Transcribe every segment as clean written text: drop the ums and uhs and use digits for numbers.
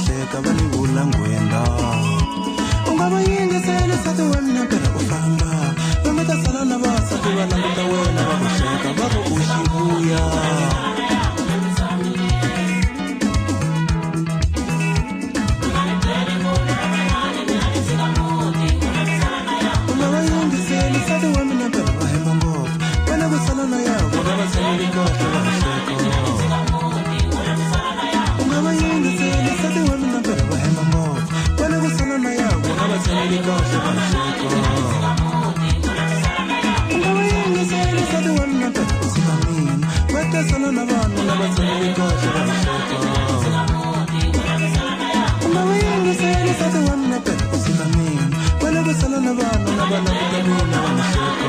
hleka va ni vula nghwenda. U nga va yingiseli nsati wa mina phela u famba va nga ta sala na vasati va languta wena va ku hleka va ku u xivuya. U nga va yingiseli nsati wa mina phela va hemba ngopfu va le ku sala na ya vona va tshamile kahle va hleka. U nga va yingiseli nsati wa mina phela va hemba ngopfu va le ku sala na ya vona va tshamile kahle va hleka. U nga va yingiseli nsati wa mina phela u tshika mina va ta sala na vanhu lava tshamile kahle va hleka. U nga va yingiseli nsati wa mina phela u tshika mina va le ku sala na vanhu lava languta mina va ni hleka.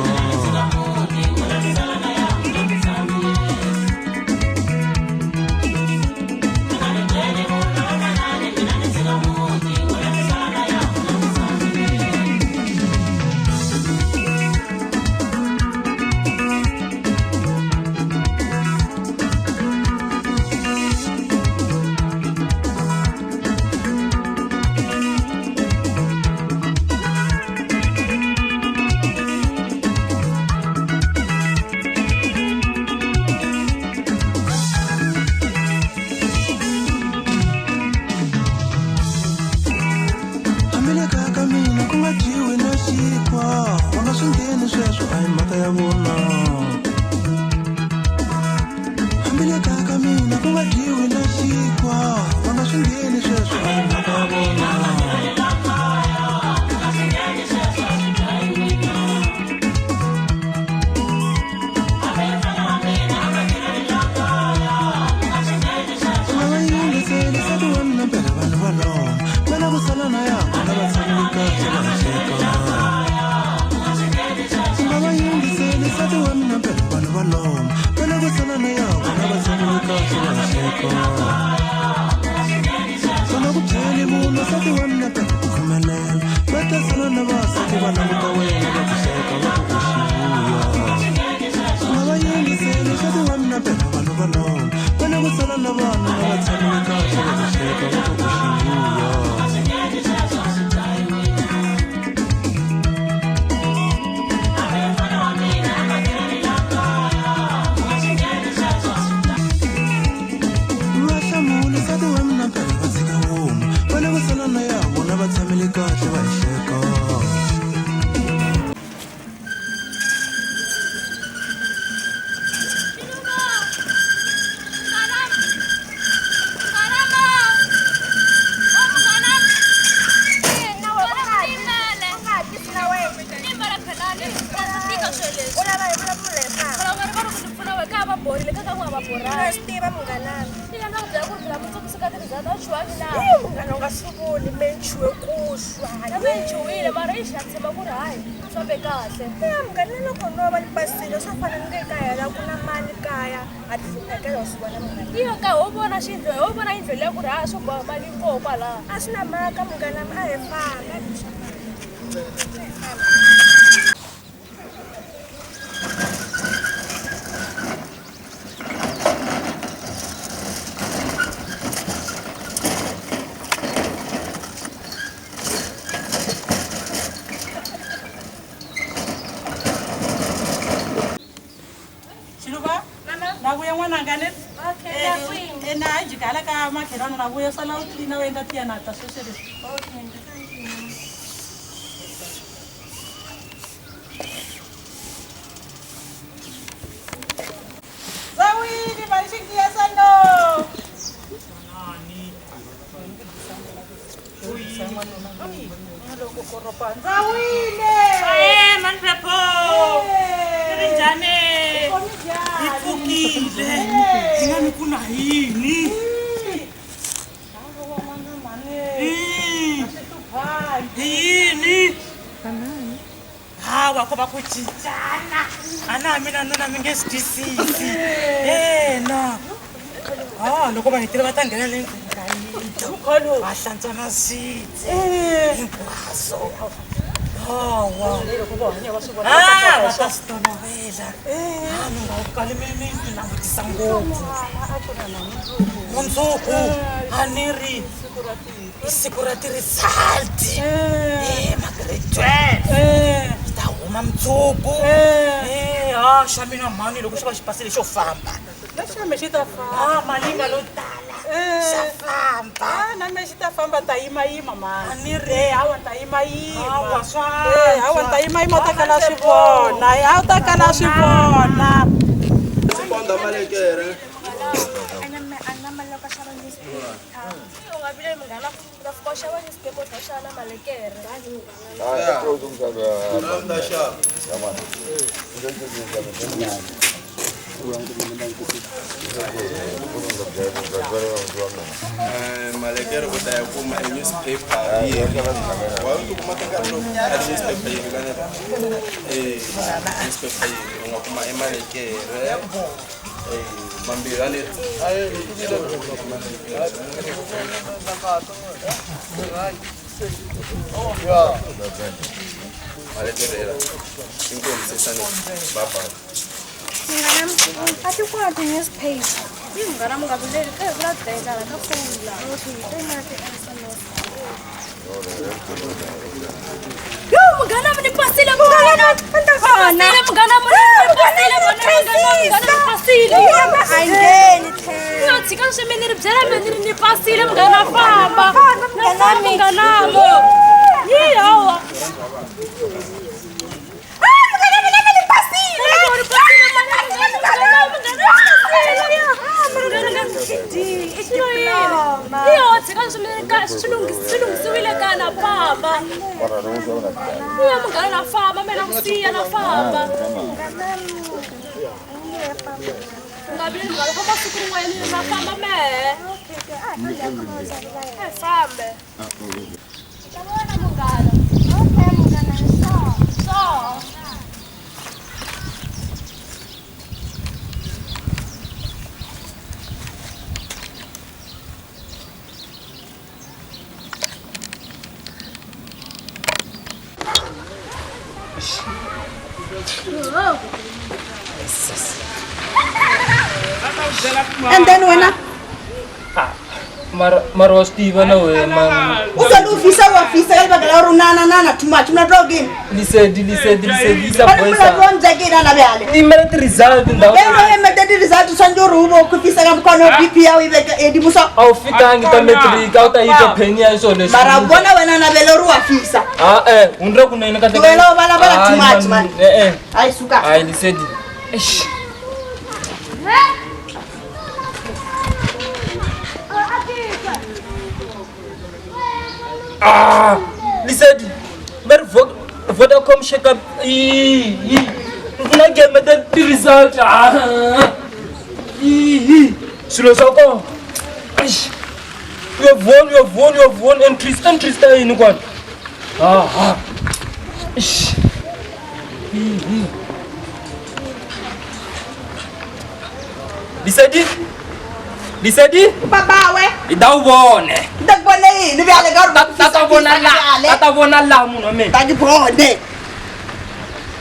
Hambi le kaya ka mina ku nga dyiwi na xinkwa va nga swi ngheni sweswo a hi mhaka ya vona. Hambi le kaya ka mina ku nga dyiwi na xinkwa va nga swi ngheni sweswo a hi mhaka ya vona. U nga va yingiseli nsati wa mina phela vanhu va loma va le ku sala na ya vona va tshamile kahle va hleka. U nga va yingiseli nsati wa mina phela vanhu va loma va le ku sala na ya vona va tshamile kahle va hleka. Va nga ku byeli munhu nsati wa mina phela u khomelela va ta sala na vasati va languta wena va ku hleka va ku u xivuya. U nga va yingiseli nsati wa mina phela vanhu va loma va le ku sala na vanhu lava tshamile kahle va ku hleka va ku u xivuya. Va hlamula nsati wa mina phela va tshika wun'we va le ku sala na ya vona va tshamile kahle va hi hleka. Munghana u nga swi vuli me ni chuhe ku xwa. Ya munghana na loko no va ni pasile swo fana ni le kaya la ku na mali kaya a ti hluphekela wa swi vona munghana. A swi na mhaka munghana a hi fambi a hi mali. A hi fambi. Xiluva na vuya n'wananga ne e na ha jika hala ka makhelwana na vuya sala u tlilina u endla tiya na ta sweswi leswi. Zawini mali xingiya sano. Loko koropa ndzawini. Ae mani Phepho. Ri njhani? Hi pfukile. Hi nga mi ku na yini? Hi yini? Hawa ko va ku cincana. A na mina nuna mi nge swi twisisi. Yena. Ah, loko va hetile va ta nghena le ndzeni ka yindlu. Va hlantswa na swibye hinkwaswo. Hawa. Loko vo hanya va swi vona Ah, va ta swi tolovela. Ah, mi nga wu kali mi mi langutisa ngopfu. Mundzuku a ni ri i siku ra ti-result. Eh, ma grade 12. Xi ta huma mundzuku. Eh, ha xa mina mhani loko xo va xi pasile xo famba. Lexi me xi ta famba. Ah, mali nga lo tala. Xa famba. Ah, na me xi ta famba ta yimayima mhani. A ni ri. Eh, hawa ni ta yimayima. Hawa, swa Eh, hawa ni ta yimayima u ta kala swi vona. A wu ta kala swi vona. Ponda malekere. A na mali ya ku xava newspaper. U nga vileli munghana, u ta fika u xava newspaper u tlhela u xava na malekere. Malekere u ta ya kuma e newspaper yini wa u tikuma ka nkarhi lowu a newspaper yini ka eh newspaper yini u nga kuma e malekere eh mambirhi a ni malekere la inkomu sesane bye bye. Munghana, a ti kona ti-newspaper. Yi munghana mi nga vileli ka hi vula dlala ka foni la. Okay, te na ti-SMS. Yo, munghana mi ni pasile munghana. Pasile munghana mi ni pasile munghana munghana ni pasile. A ngheni tlhelo. Yo, tshika swi mi ni ri byela mi ni ri ni pasile munghana famba. Na famba munghana mo. Yi hawa. Ah, munghana mina mi ni pasile. Iyo, tshika swi lunghisiwile ka na famba. Iyo munghana na famba, mina ku siya na famba. U nga vileli munghana, famba siku rin'wana na famba mehe. Eh, fambe. Ta vona munghana. Okay, munghana, so. And then wena mara wa swi tiva na wena man. U sale u fisa wa fisa ka lebaka la gore o nana too much molato wa keng Lesedi lesedi lesedi isa Ba re molato boysa. wa ntsakeng ana bjale Imela ti-result ndhawu. Beno emete di-result o tshwanetse gore o bo o khofisa ka mokgwa o BP ya o e beke edimo so. A wu fikangi ta matric a wu ta yi twa pheni ya swona leswi. Mara bona wena na bele gore wa fisa. Ah eh, hundra kunene kahle. Wena o balabala too much man. Eh eh. Ai suka. Hayi lesedi. Eish. Ah, lesedi. Ba re Vodacom shake up. Ii. Na game ta ti-result. Ah. Ii. Swilo swa kona. Eish. You have won, you have won, you have won entries, entries ta yini kwala? Ah ah. Eish. Ii. Lesedi. Lesedi. Baba we. I ta wu vone. Ni ta ku vona yini bjale ka gore Ta ta vona la. Ta ta vona la munhu wa mina. Ta ke bone.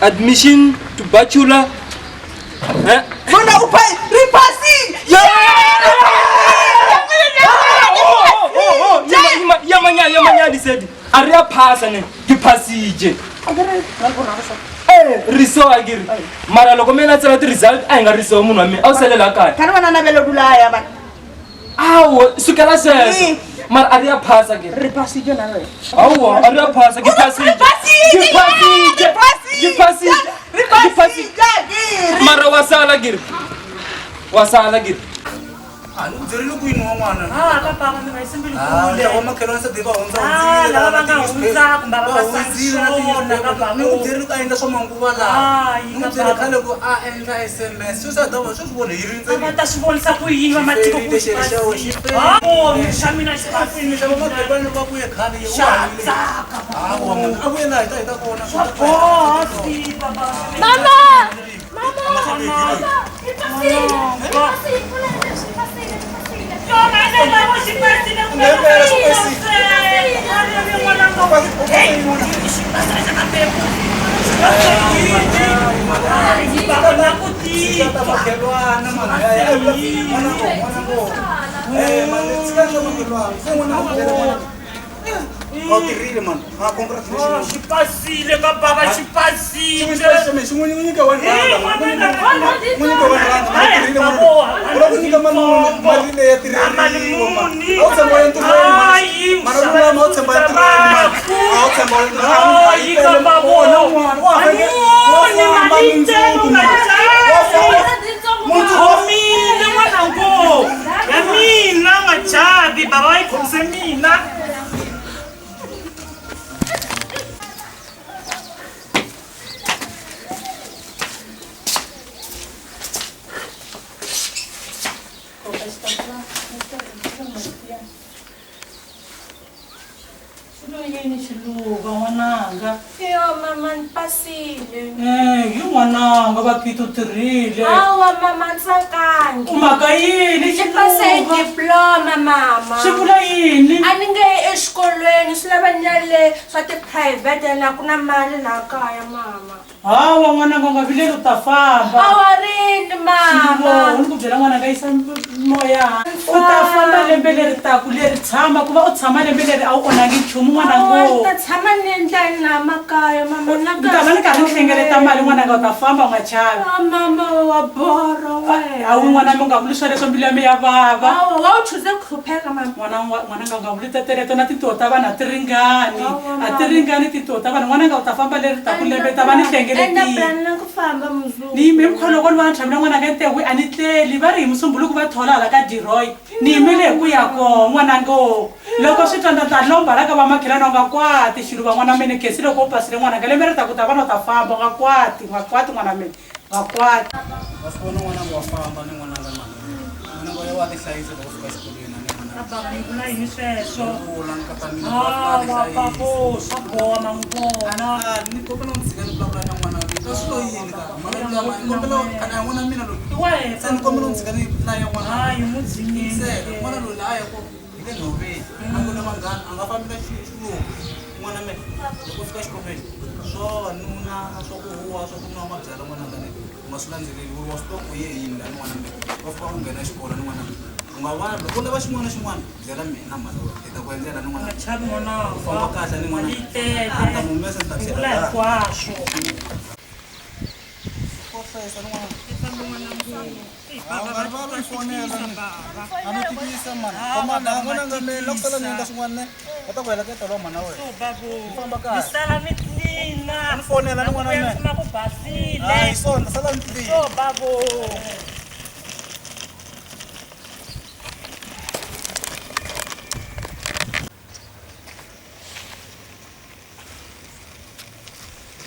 Admission to bachelor. Eh? Mona o pa re pasile. Yamanya yamanya Lesedi. A re a phasa ne. Ke phasije. Eh, riso a ke re. Mara loko mina tsala ti-result a hi nga riso munhu wa mina. A wu salela kaya. Ka re wena na bele dula ya bana. Awo, sukela sweswo. Mara a ri ya phasa ke. Re phasije na wena. Awa, a ri ya phasa ke phasije. Ke phasije. Ke phasije. Re Ke phasije. phasije. Mara wa sala ke re. Wa sala ke re. A ni ku byerile ku yini wa n'wana? Ah, ka baba mi nga yi simbili Ah, kule. lava makhelwani se va hundza Ah, hundzile lava lava va nga hundza kumbe va va nga hundzile na sanxona ka ti-newspaper. Ni ku byerile ku a endla swa manguva lawa. Hayi, Ni ku ka byele baba. khale ku a endla SMS. Sweswi a ta va sweswi vona hi ri A va ta swi vonisa ku yini va matiko ku Xi ferile, xi xi ferile. Ah, oh, xa mina xi pasile. Lava makhelwani va vuye khale ye, u Xa hanyile. tsaka, baba. Hawa, munhu a vuye laha hi ta vona. Swa boha swi, baba. Mama! Mama! Mama! Ni pasile! Ni pasile! Pfula leswi, ni pasile, ni pasile. Yona, ne va vo xi pasile kumbe va Ngempela xi nga pasile. pasile. Hey, xi pasile xa Xi pasile ka baba xi pasile Khomile n'wanango ya mina nga chavi baba va yi khomise mina. Yini xiluva n'wananga? Yo mama ni pasile. Hi n'wananga vaphito u tirhile. Hawa mama ntsakangi. U mhaka yini Ni pase hi xiluva? diploma mama. Swi vula yini? A ni nge yi exikolweni swi lava ni ya le swa ti-private na ku na mali laha kaya mama. Hawa n'wananga u nga vileli u ta famba. Hawa rini mama? Xiluva ni ku byela n'wananga yisa moya. U ta famba lembe leri taku leri tshama ku va u tshama lembe leri a wu onhangi nchumu Hawa ni n'wanango. ta tshama ni endla yini laha makaya mama na Ni ta va ni karhi ni hlengeleta mali n'wananga u ta famba u nga chavi. Mama wa borha wena. A wu n'wana mi nga vuli swoleswo mbilu ya mina ya vava. Hawa wa u chuze ku hlupheka mama. N'wana n'wananga u nga vuli teteleto na tintiho ta vanhu a ti ringani. A ti ringani tintiho ta vanhu n'wananga u ta famba leri taku lembe ta va ni Endla hlengeletile. plan na ku famba mundzuku. Ni yime mkholo loko ni vona ntlhambi na n'wananga ntewi a ni tleli va ri hi musumbuluku va thola hala ka diroy ni yimele hi ku ya koho n'wanango loko swi twa ta ta lomba la ka vamakhelwani u nga kwati xiluva n'wana mene khesi loko u pasile n'wananga lembe ri ta ku ta vana u ta famba u nga kwati u nga kwati n'wana mene u nga kwati. Wa swi vona n'wananga wa famba ni n'wananga mani n'wananga wa wa tihlayisa loko fika xikolweni ni n'wananga. Baba ni vula yini sweswo? Vula nkata mina Hawa babo swa boha ma n'wi vona. Ni kombela u ndzi tshika ni vulavula na n'wana wa mina ka swilo yini ka mhaka luya ni kombela kana ya n'wana mina loyi se ni kombela u ndzi tshika ni na ya n'wana Hayi n'wi dzikile. Se n'wana loyi la a ya ko hi le nhoveni a ku na vanghana a nga fambi na xilungu n'wana mina loko fika xikolweni swa vavanuna swa ku huwa swa ku nwa mabyalwa n'wananga ni u nga swi landzeleli wa swi tiva ku ye yini la ni n'wana mina wa fika u nghena xikolo ni n'wana mina u nga va loko u lava xin'wana na xin'wana byela mina mhana hi ta ku endlela ni n'wana Nga chavi n'wananga. U famba kahle ni n'wana Mali yi tele. A ta n'wi humesa ni ta Ni tlhela vula la. hinkwaswo. A ni tikisa mani komana n'wananga mina loko sala ni endla swin'wana ne va ta ku heleketa lwa mhana wena famba Ni kahle sala ni tlina. ni fonela ni n'wana Ku mina kuma ku basile. hayi swona sala ni tlina. So babo.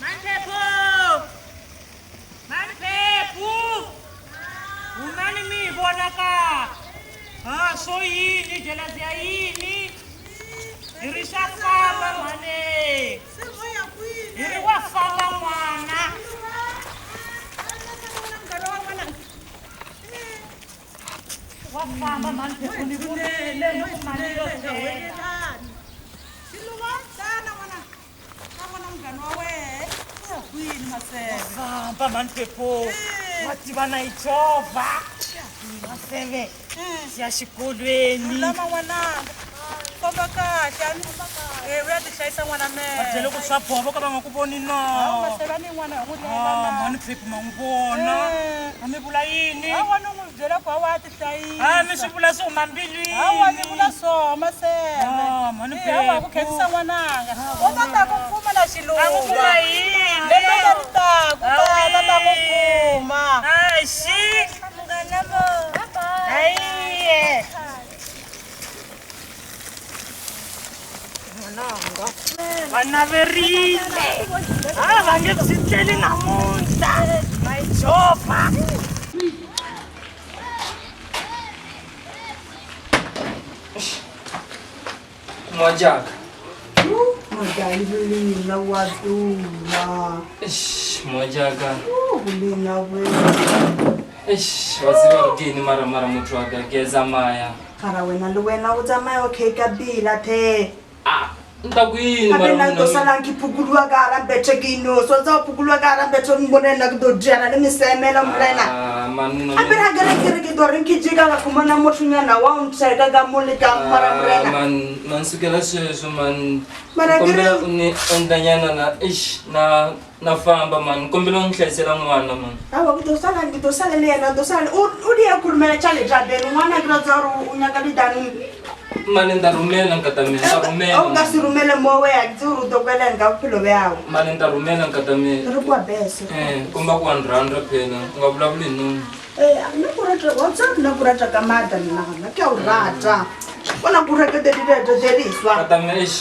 Manphephu! Manphephu! Humani mi hi vona ka? Ha swo yini jelasi ya yini? Hi ri xa famba mhani. Hi ri wa famba n'wana. Wa famba Manphephu ni vonile loko mali yo tela. Xiluva tana n'wana ka vona munghana wa wehe u ya kwini maseve? Famba Manphephu. Wa tiva na hi chovha. Maseve. Xi ya xikolweni. Lulama n'wananga famba kahle a ni e u ya tihlayisa n'wana Va byele ku swa boha vo ka va nga ku voni no. Hawu maseve a ni n'wana hi n'wi lela Ah, Manphephu ma n'wi vona. A mi vula yini? Hawa ni n'wi byela ku hawa a tihlayisa. Ah, mi swi vula swi huma mbilwini. Hawa ni vula swoho maseve. Ah, mhani Eh, hawa ku Phephu. khensisa n'wananga u ta ta ku kuma na xiluva. A ku kuma yini? Lembe leri taku ta ta ku kuma. Ai, xi. Munghana mo. Ayiye. N'wananga. Va naverile. A va nge byi tleli namuntlha. My jova. Mwajaka. Madalilina wa dula. Eish, Mwajaka. Ulina we. Eish, wa tseba gore ke eng mara mara motho wa ka ke tsamaya. Gara wena le wena o tsamaya okay ka pila the. Ah, Ni ta ku yini Gape mara nna ke tlo munhu sala ke phukuluwa ka gara bethe ke inosi wa tseba phukuluwa ka gara bethe o mbone nna ke tlo diana le mesemela morena. Ah, man munhu Gape ra kere ke re ke tlo reng ke je ka ka khumana mothonyana wa o ntheka ka mo le ka mara morena. Man man sukela sweswo man. Mara ke Kombela re- u ni endlanyana na ish na na famba man kombela u ni hlayisela n'wana man. Aowa ke tlo sala ke tlo sala le yena tlo sala o o di ya khurumela tšhalete a bene ngwana ke tlo tseba gore o nyaka didanong. Mani ni ta rhumela nkata mina ni ta A o ka rhumela. se romele mo we a ke tsebe gore o tlo kweleng ka bophelo bjago. Mani ni ta rhumela nkata mina. Re kwa bese. Eh, komba ku 1 rand phela u nga vulavuli hi nomu. Ee, nna ko rata wa tseba nna ko rata ka maatla nna gona ke a o rata. Bona ko rekete direto tse diswa. Nkata mina eish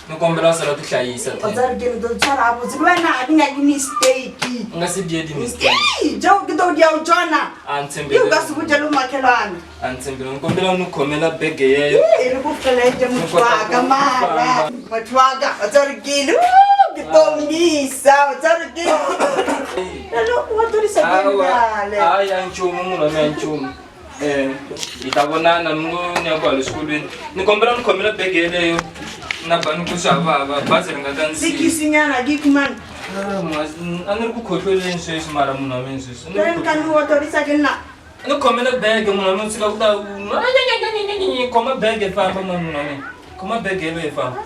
ni kombela u sala u tihlayisa O phela. tseba ke ne tlo tshwara gabotse le wena ga ke nyake mistake. U nga se die di-mistake. Ee, tšeo ke tlo di a o tšona. A ni Ke o ka tshembele. se botše le makhelwane. A ni tshembele ni kombela u ni khomela bege yeyo. Ee, re go felete motho wa ka mara. Motho wa ka o tseba gore ke eng? Ke tlo misa o tseba gore ke eng? Lalo, wa todisa ke Hawa, bjale. hayi a nchumu munhu wa mina a nchumu. Eh, hi ta vonana mi ngo ni ya kwale xikolweni. Ni kombela u ni khomela bege yeleyo na ba ni ku swa vava bazi ri nga ta ni siya. Sekisinyana ke khumane. Ah, a ni ri ku khohloleni sweswi mara munhu wa mina sweswi. A ni ri Jwale ku nka ni otodisa ke nna. Ni khomela bege munhu wa mina u tshika ku ta khoma bege famba munhu wa mina. Khoma bege yeleyo hi famba.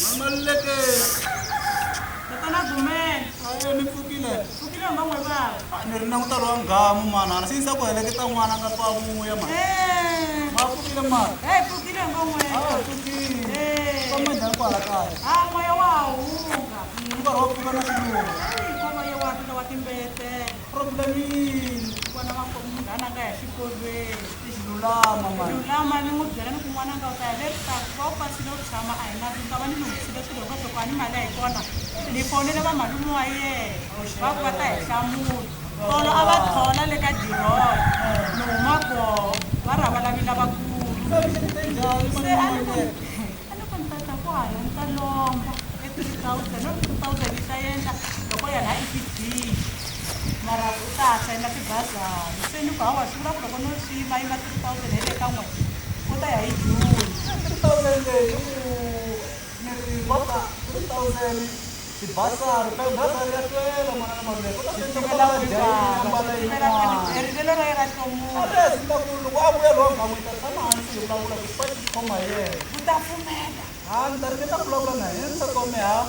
Mamaleke. Tatana Gumele. Aye ni pfukile. Pfukile hi man'we baba. Ni ri languta lowa nghamu mana, a siyisa ku heleketa n'wana nga twa vuya mana. Eh. Ma pfukile mana. Hey, pfukile hi man'we. A pfukile. Eh. Famba njhani kwala kaya? Ah, moya wa hunga. Nkarhi wa pfuka na xilungu. Hey, kova ye wa tika wa timbete. Problem yini? Vona va munghana nga ya xikolweni. I xilulama mana. Lulama ni n'wi byela ni ku n'wananga u ta ya le ri va u pasile u tshama a hi na ta va ni lunghisile swilo hinkwaswo ku a ni mali a yi kona. Ni fonele va malume wa yena va ku va ta hi hlamula. Tolo a va thola le ka dirola. Ni huma koho va ra va lavi lavakulu. Se a ni ku a ni ku ni ta ta kwala ni ta lomba e 3000 no 2000 yi ta endla loko yena a EPD. Mara u ta sayina tibazari. Se ni ku hawa swi vula ku loko no swi yima yima 3000 hi le ka n'we u ta ya hi June. 3000 leyi ni ri va ta 3000 tibasari, basari ya hlwela n'wana na malume. U ta swi endla ku ta dya yini, ambala yini n'wana. Ririlo ra yena ra hlomula. A ri ta ku loko a vuya lowa nghamu hi ta tshama hansi hi vulavula ku xipano xi khoma hi yena. U ta pfumela. Ha ni ta ringeta ku vulavula na yena nsati wa mehe ha.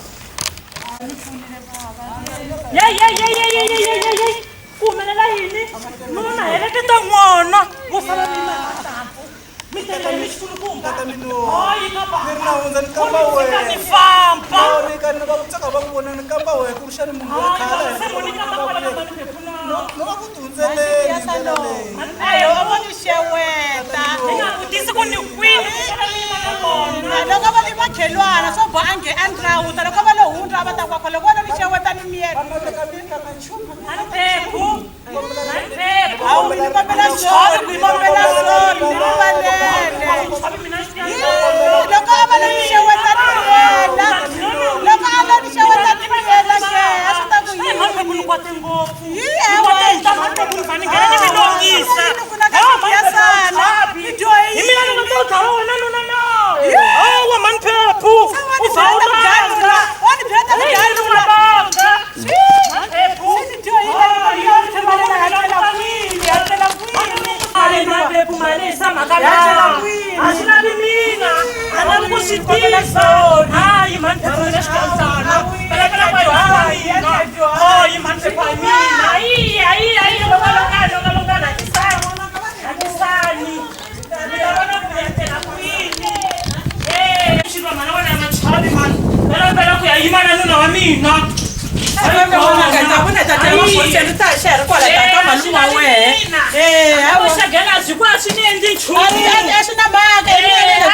A ni pfunile baba. Yey yey yey yey yey yey yey yey. Ku humelela yini? Nuna heleketa n'wana wo sala ni na mi teka mi xikulukumba. Hayi ka baba. Ni ri na hundza ni kamba Ku ni wena. tshika ni famba. Ni ka ni va ku tsaka va ku vona ni kamba wena ku ri xani munhu wa Hayi khale. baba se mo ni kamba kwala ka mani phephu No no va ku ti hundzeleni hi ndlela leyi. Ayo a vo ni xeweta. Ni nga vutisi ku ni kwini ku sala ni yima na vona. Loko va li makhelwana swo boha a nge a ni rawuta loko va lo hundza a va ta kwakwa loko va lo ni xeweta ni miyela. Mani phephu. Mani phephu. Hawu ni kombela sorry, ni kombela sorry, ni rivalele. Loko a va lo ni xeweta ni miyela. Loko a lo ni xeweta ni miyela ke a swi ta ku Hey, mani phephu ni yini? kwate ngopfu. Yi Ni kwate hi ta mani phephu ni fane ni nghena ni mi longisa. Hawa mani phephu a ni chavi. Hi mina ni nga ta u dlaya wena nuna na. Hawa mani phephu. U za u langa. Wa ni byela ta ku Hey, dlaya ni n'wabanga. Mani phephu. Hayi, Hakela kwini? Mali mani phephu mali hi mhaka Hakela la. kwini? A swi lavi mina. A lavi ku swi tisa. Hayi mani phephu ni na xikandzana. Phela phela kwa yo hayi. Hayi mani phephu a mina. Hayi hayi hayi longa longa longa longa hakisani. Hakisani. Mi ta vona ku ya kwini. Eh, xilo mana wena nga chavi mani. Phela phela ku ya yima na nuna wa mina. A swi na mhaka hi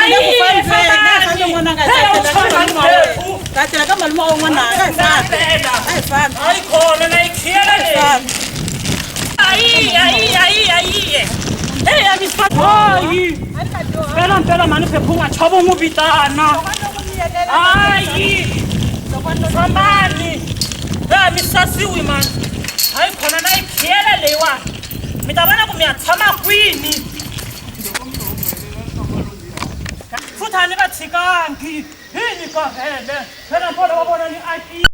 le ku fambeni a fambi n'wananga hi ta tlhela ka malume wa wena. Ta tlhela ka malume wa n'wananga a hi fambi. A hi fambi. Hayi khona na yi khiyela A hi leyi. fambi. Ayi ayi ayi ayi. Hey a mi hayi. Mpela mpela mani phephu u nga chavi u n'wi vitana. Hayi. Fambani. Hey a mi sasiwi mani. Hayi khona na yi khiyela leyiwani. Mi ta vona ku mi ya tshama kwini. Futhi a ni va tshikangi. Hi ni karhele. Phela mpolo wa vona ni akile.